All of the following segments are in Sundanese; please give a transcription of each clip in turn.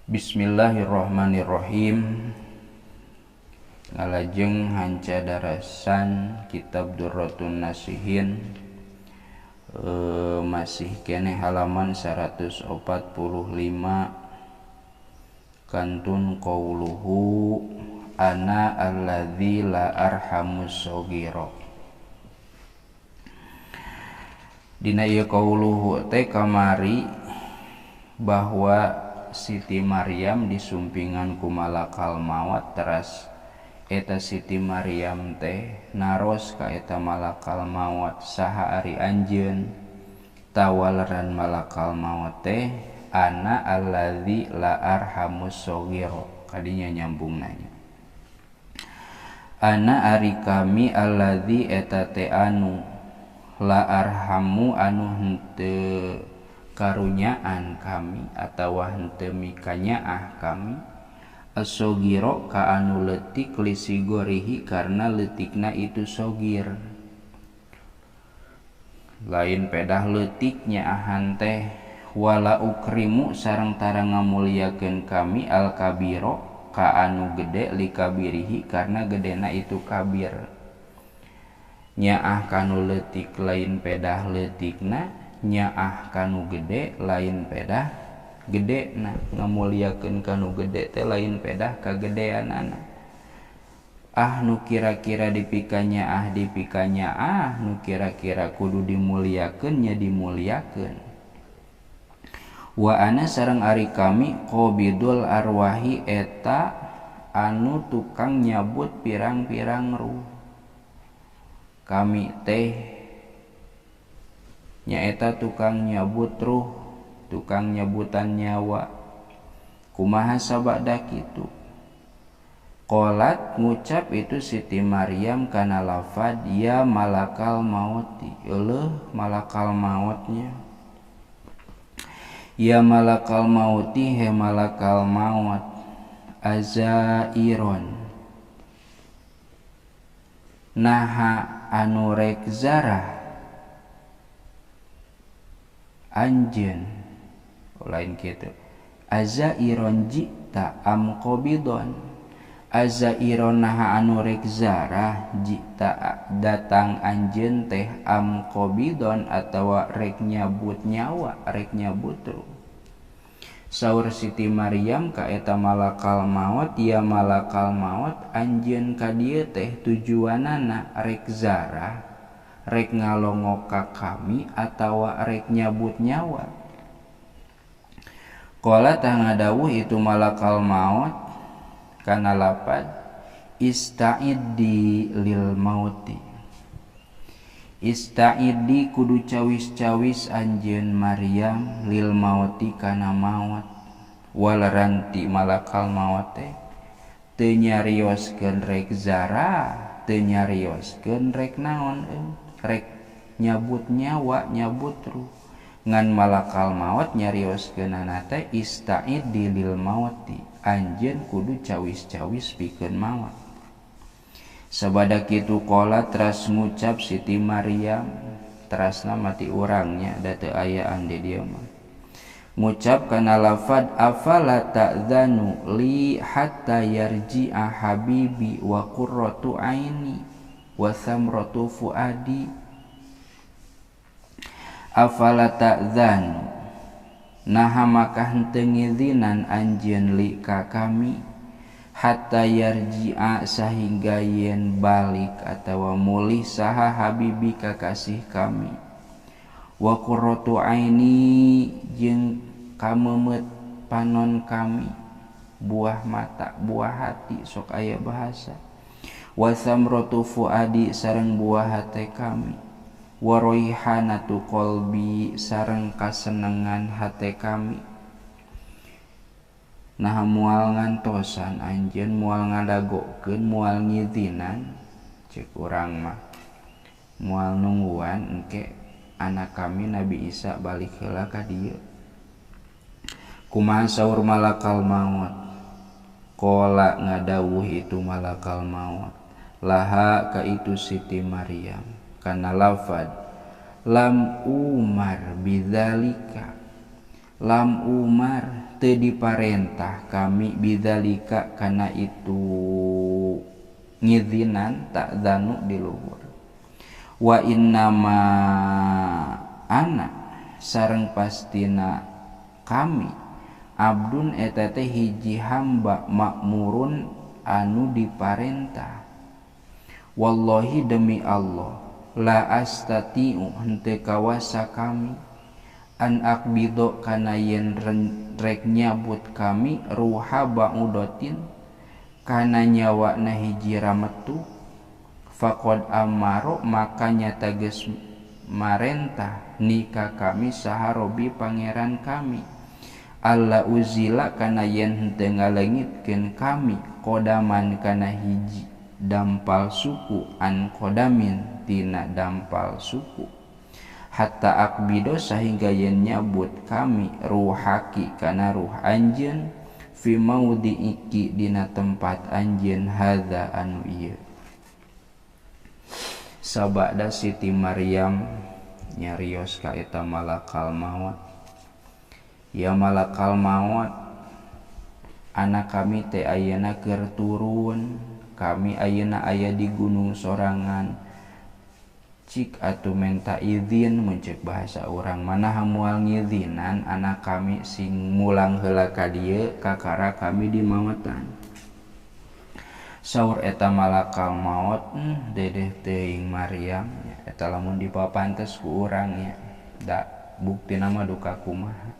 Bismillahirrahmanirrahim. Ngalajeng hanca darasan kitab Durratun Nasihin, masih keneh halaman 145 kantun qauluhu ana alladzi la arhamus saghira. Dina ieu qauluhu teh kamari bahwa Siti Maryam disumpingan ku malakal maut, teras eta Siti Maryam teh naros ka eta malakal maut, saha ari anjeun? Tawaleran malakal maut teh ana alladzi la arhamus saghira. Kadinya nyambung nanya ana ari kami alladzi eta teh anu la arhamu anu henteu karunyaan kami atawa henteu mikanyaah kami as-saghira ka anu leutik lisigorihi karena leutikna itu sogir, lain pedah leutiknya ahan teh. Wala ukrimu sareng tara ngamuliakeun kami al-kabiro ka anu gede likabirihi karena gedena itu kabir. Nyaah kanu leutik lain pedah leutikna, nyaah kanu gede lain pedah gede. Nah, ngamuliakeun kanu gede teh lain pedah kagedeanana. Ah nu kira-kira dipikanya ah dipikanya ah nu kira-kira kudu dimuliakeun nya dimuliakeun. Wa ana sareng ari kami qabidul arwahi eta anu tukang nyabut pirang-pirang ruh. Kami teh nyaeta tukang nyabut ruh, tukang nyabutan nyawa. Kumaha sabada kitu? Qolat ngucap itu Siti Maryam kana lafad ya malakal mauti. Euleuh malakal mautnya. Ya malakal mauti he malakal maut azairon. Naha anu rek zarah anjeun, lain kitu. Azairon jita am qabidon. Azairon naha anu rek zarah jita datang anjeun teh am qabidon atawa rek nyabut nyawa, rek nyabut ruh. Saur Siti Maryam ka eta malakal maut, ya malakal maut anjeun ka dieu teh tujuanana rek zarah, rek ngalongok ka kami atawa rek nyabut nyawa. Qala tah ngadawuh itu malakal maut kana lapad ista'iddi lil mauti. Ista'iddi kudu cawis-cawis anjeun Maryam lil mauti kana maut. Walaranti malakal maut teh teu nyarioskeun rek zarah, teu nyarioskeun rek naon, rek nyabut nyawa, nyabut ruh. Ngan malakal maut nyarioskeunana teh ista'iddi lil mauti, anjeun kudu cawis-cawis pikeun maut. Sabada kitu qala teras ngucap Siti Maryam, terasna mati urangnya da teu ayaan di dieu mah. Ngucap kana lafad afala ta'dzanu li hatta yarji'a habibi wa qurratu aini wa samratu fuadi. Afala ta'dzanu naha maka henteu ngizinan anjeun li ka kami hatta yarji'a sahingga yen balik atawa mulih saha habibi kakasih kami wa qurratu aini jeung kameumeut panon kami, buah mata buah hati sok aya bahasa, wa samratu fuadi sareng buah hate kami, wa raihanatu qalbi sareng kasenengan hate kami. Nah moal ngantosan anjeun, moal ngadagokeun, moal ngizinan cek urang mah, moal nungguan engke anak kami Nabi Isa balik heula ka dieu. Kumaha saur malakal maut? Qala ngadawuh itu malakal maut laha ka itu Siti Maryam kana lafad lam umar bidzalika, Lam Umar teu diparentah kami bidzalika kana itu ngizinan tak danu di luhur. Wa innama ana sareng pastina kami abdun eta teh hiji hamba makmurun anu diparentah. Wallahi demi Allah la astatiu henteu kawasa kami an akbido kana yen rek nyabut kami ruha ba'udatin kana nyawana hiji rametu faqad amaro maka nyata geus marentah nikah kami saha robi pangeran kami alla uzila kana yen henteu ngalengitkeun kami kodaman kana hiji dampal suku an kodamin tina dampal suku hatta akbido sahingga yen nyabut kami ruhaki kana ruh anjeun fi maudhi'iki dina tempat anjeun hadza anu ieu. Sabada Siti Maryam nyarios ka eta malakal maut, ya malakal maut anak kami teh ayeuna keur turun, kami ayeuna aya di gunung sorangan, cik atuh menta izin mun ceuk bahasa urang mana moal ngizinan anak kami sing mulang heula ka dieu kakara kami di mawatan. Saur eta malakal maut dedeh teuing Maryam eta lamun dipapantes ku urang nya da buktina mah duka kumaha.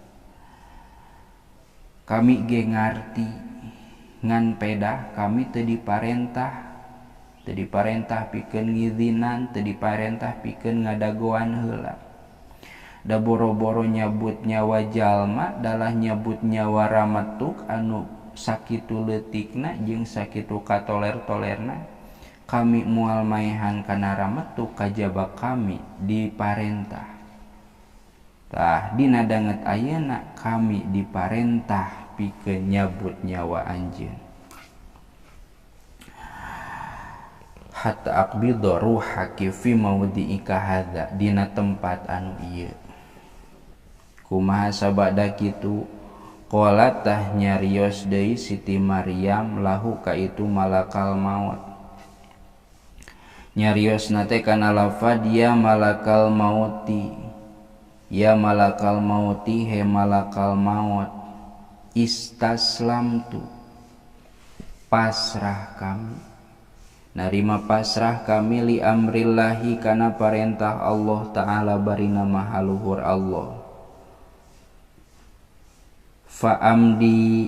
Kami ge ngarti ngan pedah kami teu diparentah pikeun ngizinan, teu diparentah pikeun ngadagoan heula. Da boro-boro nyabut nyawa jalma dalah nyabut nyawa rametuk anu sakitu leutikna jeung sakitu katoler-tolerna kami moal maehan kana rametuk kajaba kami diparentah. Tah dina danget ayeuna kami diparentah pikeun nyabut nyawa anjeun. Hatta aqbidha ruhaki fi maudhi'ika hadza dina tempat anu ieu. Kumaha sabada kitu? Qala tah nyarios deui Siti Maryam lahu ka itu malakal maut. Nyariosna teh kana lafad ya malakal mauti. Ya malakal mauti he malakal maut istaslamtu pasrah kami. Narima pasrah kami li amrillahi kana parentah Allah Ta'ala barina maha luhur Allah. Fa'amdi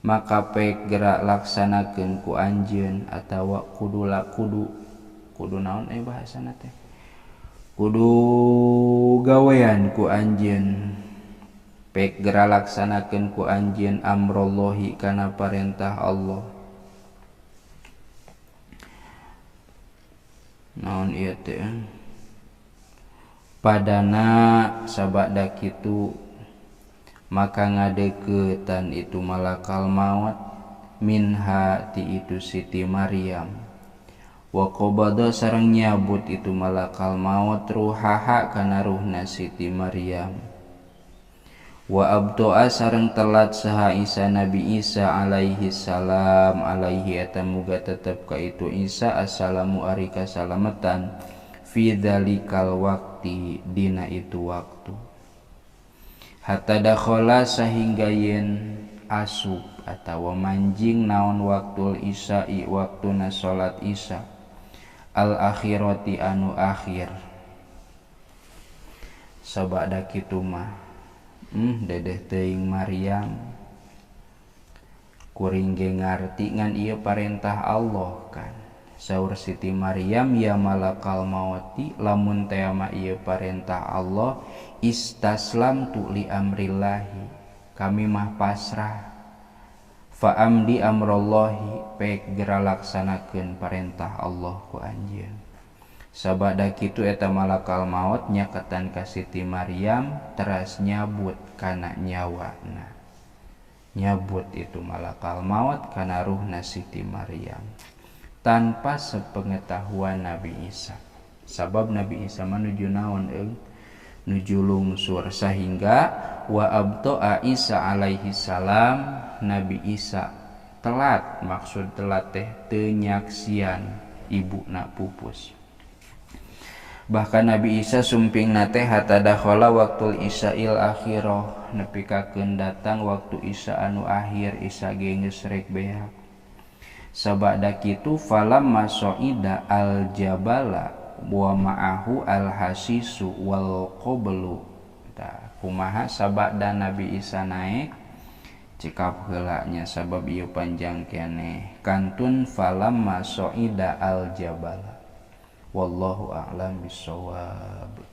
maka pek gerak laksanakeun ku anjeun atawa kudu kudu naon bahasana teh kudu gawean ku anjeun pek gerak laksanakeun ku anjeun amrullahi kana parentah Allah. Naon ieu teh padana sabada kitu maka ngadeukeutan itu malakal maut minha ti itu Siti Maryam. Wa qabada sareng nyabut itu malakal maut ruhaha kana ruhna Siti Maryam. Wa abdoa sareng telat saha Isa Nabi Isa alaihi salam alaihi eta muga tetep ka itu Isa assalamu ari kasalamatan fi dzalikal waqti dina itu waktu. Hatta dakhala sahingga yen asup atawa manjing naon waktul isya'i waktuna salat isya al akhirati anu akhir. Sabada kitu mah dedeh teuing Maryam kuring ge ngarti ngan ieu parentah Allah kan. Saur Siti Maryam ya malakal mauti lamun teh mah ieu parentah Allah istaslamtu li amrillahi kami mah pasrah. Fa'amdi amrullahi pek gera laksanakeun parentah Allah ku anjeun. Sabada kitu eta malakal maut nyaketan ka Siti Maryam teras nyabut kana nyawana. Nyabut itu malakal maut kana ruhna Siti Maryam tanpa sepengetahuan Nabi Isa. Sabab Nabi Isa menuju naon eung? Nuju lungsur sahingga wa abta'a Isa alaihi salam, Nabi Isa telat, maksud telat teh teu nyaksian ibuna pupus. Bahkan Nabi Isa sumpingna teh hatta dakhala waktul Isya'il akhirah, nepi kakeun datang waktu Isya anu akhir, Isa ge geus rek beak. Sabada kitu falamma sa'ida al jabala wa ma'ahu al hasisu wal qablu. Tah kumaha sabada Nabi Isa naik cekap heula nya sabab ieu panjang keneh kantun falamma sa'ida al jabala. Wallahu a'lam bissawab.